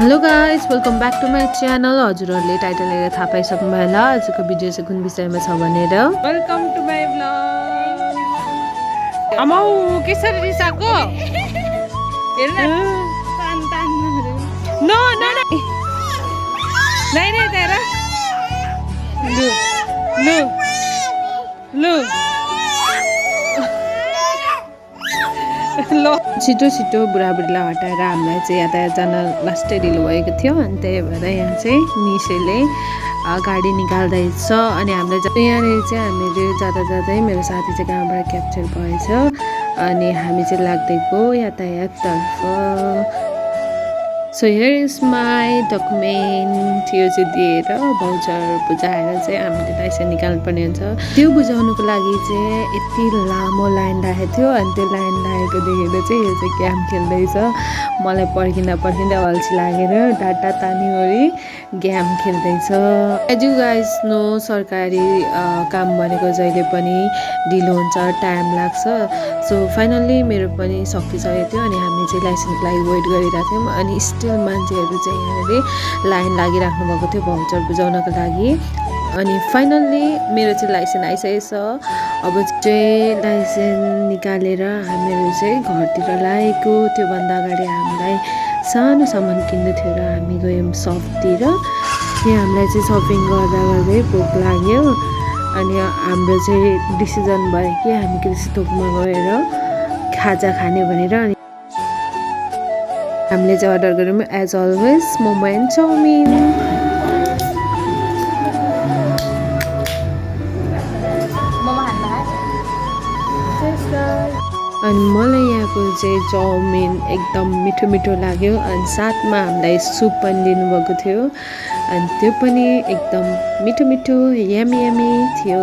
Hello guys welcome back to my channel. हजुरहरूले title हेरेर थाहा पाइसक्नु भयो होला आजको भिडियो चाहिँ कुन विषयमा छ भनेर। Welcome to my blog. अमौ कसरी रिसाको हेर्न तान तान नो नो नहीं तेरा लु लु लु ल छिटो छिटो बुढाबुढीलाई हटाएर हामीलाई चाहिँ यातायात जान लास्टै ढिलो भएको थियो अनि त्यही भएर यहाँ चाहिँ निसेले गाडी निकाल्दैछ अनि हामीलाई यहाँनिर चाहिँ हामीले जाँदा जाँदै मेरो साथी चाहिँ कहाँबाट क्याप्चर भएछ अनि हामी चाहिँ लाग्दै गयो यातायाततर्फ। So here is my document. यो चाहिँ दिएर भाउचर बुझाएर चाहिँ हामीले लाइसेन्स निकाल्नु पर्ने हुन्छ। त्यो बुझाउनुको लागि चाहिँ यति लामो लाइन लागेको थियो अनि त्यो लाइन लागेको देखेर चाहिँ यो चाहिँ गेम खेल्दैछ। मलाई पर्खिँदा अल्छी लागेर डाटा तानिवरी गेम खेल्दैछ। एज यु गाइज नो सरकारी काम भनेको जहिले पनि ढिलो हुन्छ, टाइम लाग्छ। सो फाइनल्ली मेरो पनि सकिसकेको थियो अनि हामी चाहिँ लाइसेन्सको लागि वेट गरिरहेको थियौँ अनि स्टिल मान्छेहरू चाहिँ यहाँनिर लाइन लागिराख्नु भएको थियो भाउचर बुझाउनको लागि। अनि फाइनल्ली मेरो चाहिँ लाइसेन्स आइसकेको छ। अब चाहिँ लाइसेन्स निकालेर हामीहरू चाहिँ घरतिर लागेको। त्योभन्दा अगाडि हामीलाई सानो सामान किन्नु थियो र हामी गयौँ सपतिर। त्यहाँ हामीलाई चाहिँ सपिङ गर्दा गर्दै भोक लाग्यो अनि हाम्रो चाहिँ डिसिजन भयो कि हामी कृषितोकमा गएर खाजा खाने भनेर। अनि हामीले चाहिँ अर्डर गऱ्यौँ as always momo and chowmein. अनि मलाई यहाँको चाहिँ चाउमिन एकदम मिठो मिठो लाग्यो अनि साथमा हामीलाई सुप पनि दिनुभएको थियो अनि त्यो पनि एकदम मिठो मिठो यमी यमी थियो।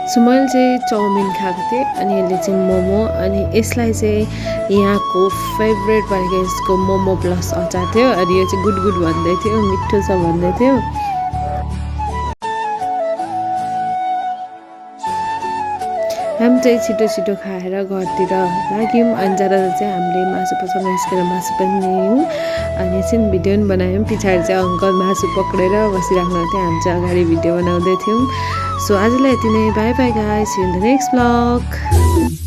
सो मैले चाहिँ चाउमिन खाएको थिएँ अनि यसले चाहिँ मोमो अनि यसलाई चाहिँ यहाँको फेभरेट भनेको यसको मोमो प्लस अचार थियो अनि यो चाहिँ गुड गुड भन्दै थियो, मिठो छ भन्दै थियो। हामी चाहिँ छिटो छिटो खाएर घरतिर लाग्यौँ अनि जाँदा चाहिँ हामीले मासु पसल निस्केर मासु पनि ल्यायौँ अनि एकछिन भिडियो पनि बनायौँ। पछाडि चाहिँ अङ्कल मासु पक्रेर बसिराख्नु थियो, हामी चाहिँ अगाडि भिडियो बनाउँदै थियौँ। सो आजलाई यति नै, bye bye guys, see you in the next blog.